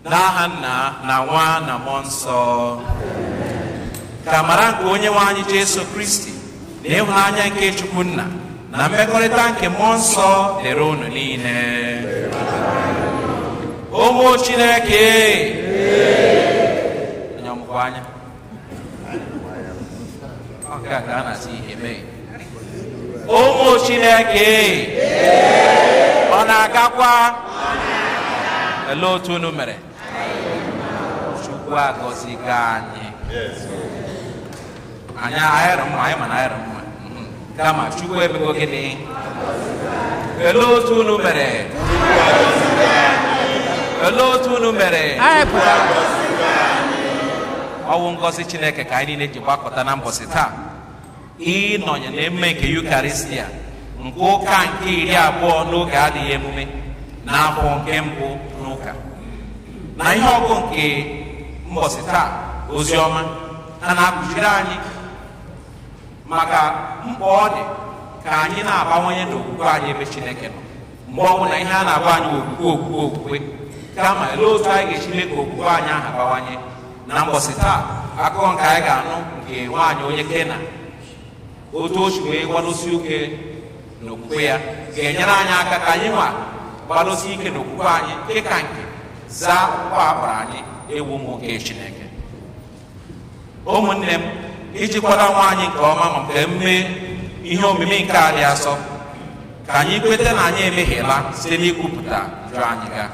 N'aha Nna na Nwa na Mmụọ Nsọ. Ka amara nke Onye nwe anyị Jesu Kristi na ịhụnanya nke Chukwu Nna na mmekọrịta nke Mmụọ Nsọ dịrị unu niile. Ụmụ Chineke, onye ọmụkwa anya ọ nke a ka a na-asị eme. Ụmụ Chineke, ọ na-agakwa? Olee otu unu mere? Chukwu agọzigo anyị. Anyị ayịrị mma, anyị ma na ayịrị mma. Kama Chukwu emego gịnị? Olee otu unu mere? Olee otu unu mere? Anyị pụtara. Ọwụ ngọzi Chineke ka anyị niile ji gbakọta na mbọsị taa ịnọnye na emume nke Yukaristia nke ụka nke 20 n'oge adịghị emume n'afọ nke mbụ n'ụka. Na ihe ọgụ nke mbọsị taa, ozi ọma a na-akụziri anyị maka mkpa ọ dị ka anyị na-abawanye n'okwukwe anyị ebe Chineke nọ. Mgbe ọbụla ihe a na-agwa anyị okwukwe, okwukwe, okwukwe, kama olee otu anyị ga-esi mee ka okwukwe anyị ahụ abawanye. Na mbọsị taa, akụkọ nke anyị ga-anụ nke nwaanyị onye Kena, otu o si wee gbadosi ike n'okwukwe ya, ga-enyere anyị aka ka anyị nwa gbadosi ike n'okwukwe anyị, nke ka nke zaa ọkpụkpọ a kpọrọ anyị ewu ụmụ nke Chineke. Ụmụnne m, iji kwado nwa anyị nke ọma maka emume ihe omimi nke a dị asọ, ka anyị kweta na anyị emehiela site n'ikwupụta njọ anyị ga.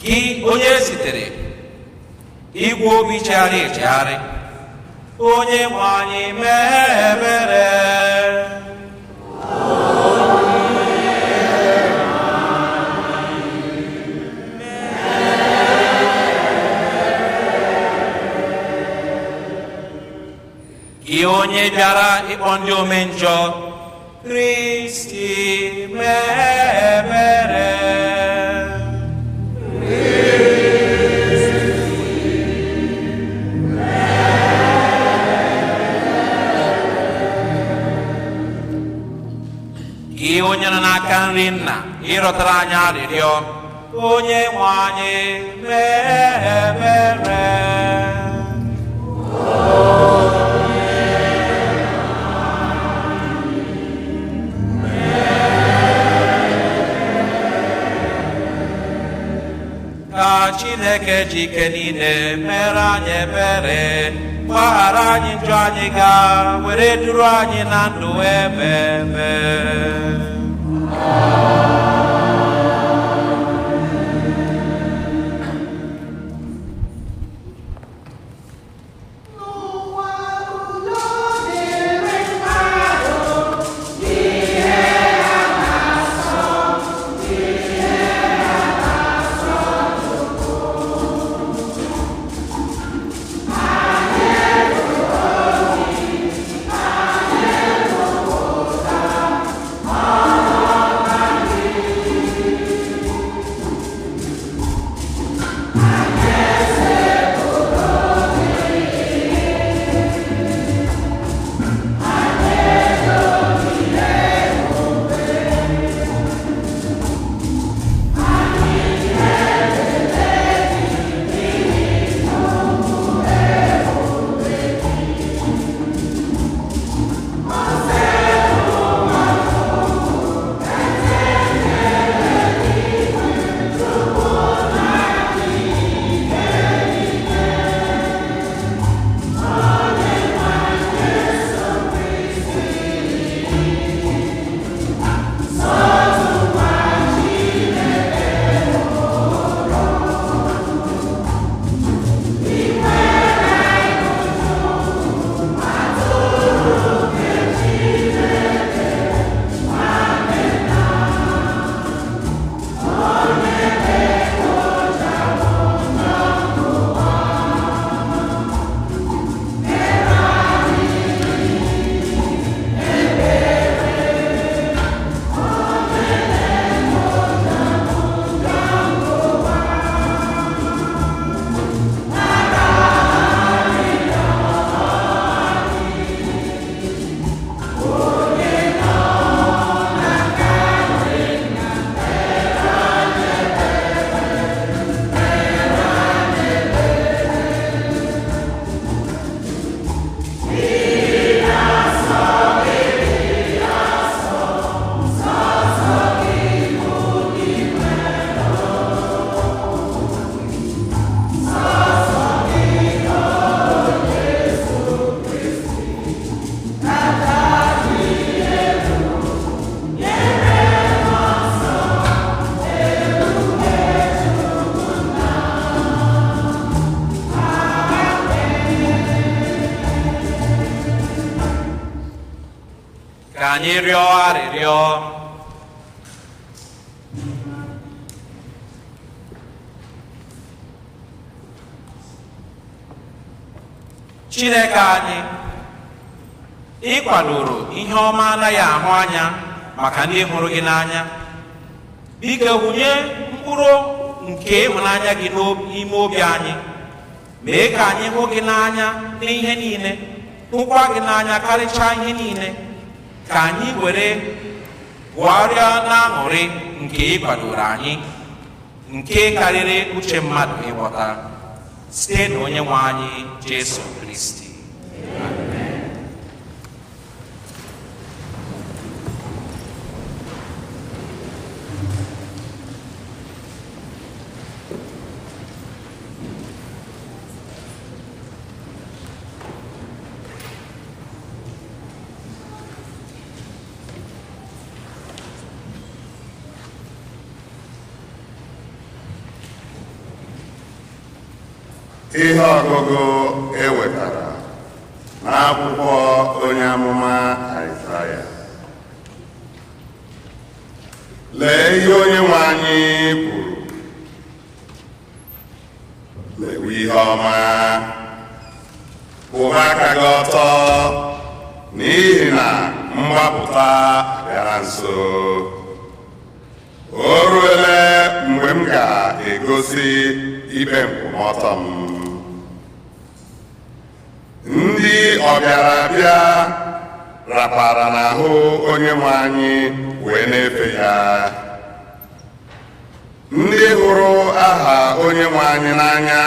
Gị onye e zitere igwe obi chegharị echegharị, onye nwe anyị mee ebere. Gị onye bịara ịkpọ ndị ome njọ, Kristi mee ebere. Gị onye nọ n'aka nri nna ịrịọtara anyị arịrịọ, onye nwe anyị mee ebere. Ka Chineke ji ike niile mere anyị ebere, gbaghara anyị njọ anyị ga were duru anyị na ndụ ememe. N'ụwa udo dịrị mmadụ, ihe ha na-asọ, ihe ha na-asọ Chukwu. Anyị ebu obi, anyị ekwupụta ọnụ ọma gị. Anyị rịọ arịrịọ. Chineke anyị, ị kwadoro ihe ọma anaghị ahụ anya maka ndị hụrụ gị n'anya. Biko hụnye mkpụrụ nke ịhụnanya gị n'ime obi anyị. Mee ka anyị hụ gị n'anya n'ihe niile, hụkwa gị n'anya karịchaa ihe niile, ka anyị were bụgharịa n'aṅụrị nke ị kwadoro anyị, nke karịrị uche mmadụ ịghọta, site na Onye nwe anyị Jesu Kristi. Ihe ọgụgụ e wetara n'akwụkwọ onye amụma Aịzaya. Lee ihe Onye nwe anyị kwuru: Mewe ihe ọma, kwụba aka gị ọtọ, n'ihi na mgbapụta bịara nso. O ruole mgbe m ga-egosi ikpe nkwụmọtọ m. Ndị ọbịara abịa rapara n'ahụ Onye nwe anyị wee na-efe ya. Ndị hụrụ aha Onye nwe anyị n'anya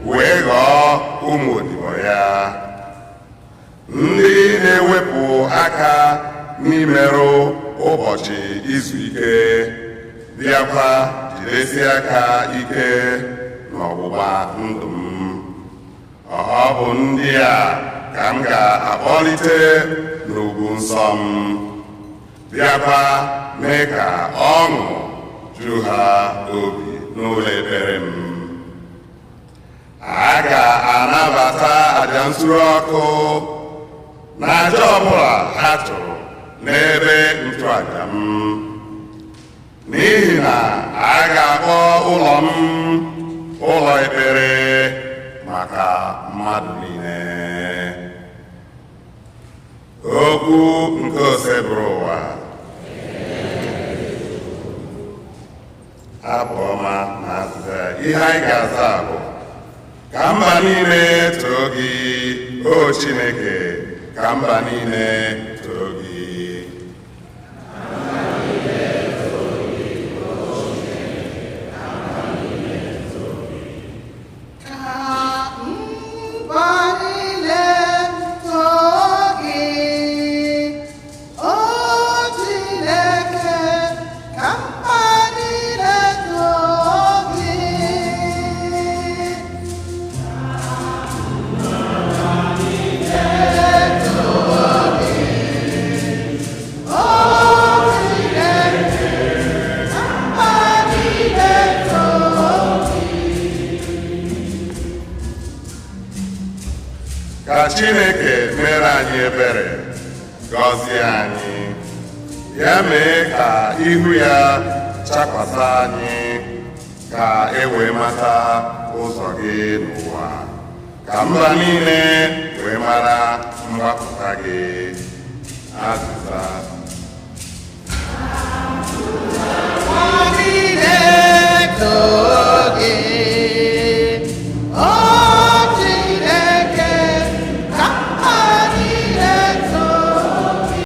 wee ghọọ ụmụ odibo ya. Ndị na-ewepụ aka n'imerụ ụbọchị izu ike, bịakwa jidesie aka ike n'ọgbụgba ndụ m. Ọ bụ ndị a ka m ga-akpọlite n'ugwu nsọ m, bịakwa mee ka ọṅụ ju ha obi n'ụlọ ekpere m. A ga-anabata aja nsure ọkụ na aja ọbụla ha chụrụ n'ebe nchụaja m, n'ihi na a ga-akpọ ụlọ m ụlọ ekpere maka mmadụ niile. Okwu nke Osebụrụwa. Abụ ọma na azịza ya. Ihe anyị ga-aza bụ: ka mba niile too gị, o Chineke, ka mba niile too gị. Ka mba niile too gị, o Chineke, ka mba niile too gị. O Chineke, ka mba niile too. Ka Chineke mere anyị ebere, gọzie anyị, ya mee ka ihu ya chakwasị anyị, ka e wee mata ụzọ gị n'ụwa, ka mba niile wee mara mgbapụta gị. Azịza. Mba niile too.